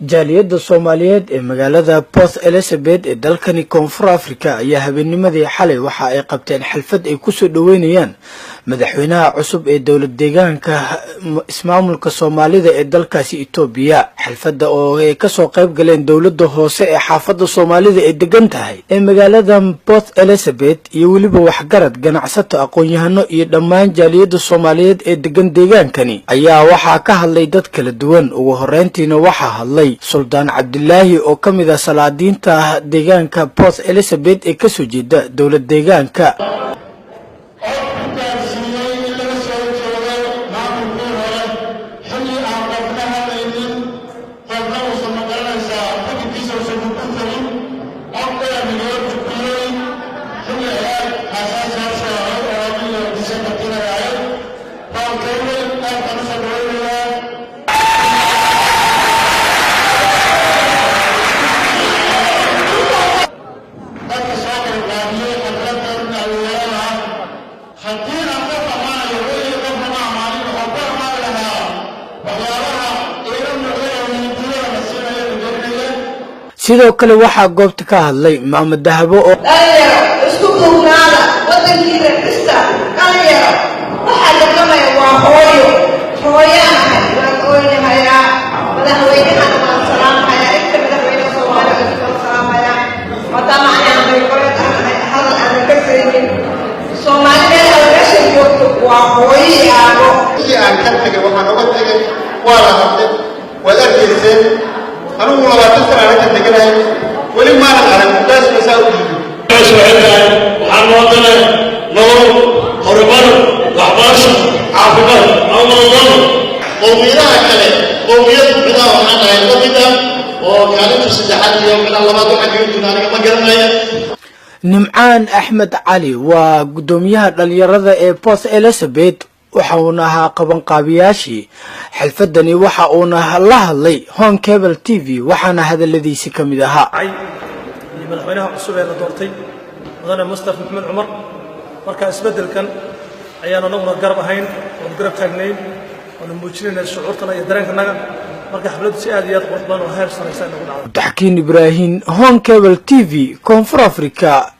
Jaaliyadda Soomaaliyeed ee magaalada Port Elizabeth ee dalkani Koonfur Africa ayaa habeennimadii xalay waxa ay qabteen xaflad ay kusoo dhaweynayaan madaxweynaha cusub ee dowlad deegaanka Ismaamulka Soomaalida ee dalkaasi Itoobiya. Xafladda oo ay kasoo qayb galeen dowladda hoose ee xaafadda Soomaalida ee degan tahay ee magaalada Port Elizabeth iyo weliba waxgarad, ganacsato, aqoon-yahano iyo dhammaan jaaliyadda Soomaaliyeed ee degan deegaankani ayaa waxaa ka hadlay dad kala duwan. Ugu horeyntiina waxaa hadlay Suldaan Cabdilaahi oo ka mid ah salaadiinta deegaanka Port Elizabeth ee kasoo jeeda dowlad deegaanka. Cod ku gaarsiiyey in laga soo jeedo maamulkii hore, xilli aan qofna hadlaynin, qofna uusan, magaranaysaa, fikirkiisa uusan gudbin karin, cod dheer nagala gudbiyey xilli aad aasaasiyaasha ahayd oo iyo December-kiina ahayd. Waan keenay, aad baan usoo dhaweynayaa. Dadka soo qaybqaabiyey xafladan dhalinyarada ah, haddii aan qof ammaanayo, weligii qofna ma ammaanin, waxaan ku ammaani lahaa waxyaabaha iila muuqday oo niyadiyada la siinayo la gelinaya. Sidoo kale waxaa goobta ka hadlay Maamo Dahabo oo Dhalinyaro, isku duubnaada, waddankiina dhista. Dhalinyaro, waxaa lagamaya waa hooyo, hooyaan ahay, waan ooynahayaa. Madaxweynahana waan salaamhayaa, inta madaxweynaha Soomaaliya waan salaamhayaa. Maadaama ani aan reekoreed aan ahay, hadal aanan ka saynin, Soomaali meel alla meeshay joogto waa hooyo iyo aabo. Intii aan ka tegay waxaan oga tegay waa la hadlay, waad arkayseen. Anigu 20 sana aan ka teganahay, weli maanan arag ugaas masaa u diido. Waxay tahay waxaan noodane nolol, horumar, waxbarasho, caafimaad ama madadano. Qowmiyadaha kale, qowmiyad micnaha waxaan nahay la mid ah oo kaalinta saddexaad iyo micnaha labaad waxaa kaga jirna, aniga ma garanaya. Nimcaan Axmed Cali waa guddoomiyaha dhalinyarada ee Port Elizabeth, waxa uuna ahaa qabanqaabiyaashii xafladani, waxa uuna la hadlay Horn Cable TV, waxaana hadaladiisi ka mid ahaa: Iyo madaxweynaha cusub ee la doortay, Mudane Mustafa Maxamed Cumar. Marka isbeddelkan ayaan anaguna garab ahayn oonu garab taagnayn oonu muujinayna shucuurtana iyo dareenkanaga. Marka xafladdu si aad iyo aad qurux badan oo heer saraysa inagu dhacday. Cabdixakiin Ibraahim, Horn Cable TV, Koonfur Africa.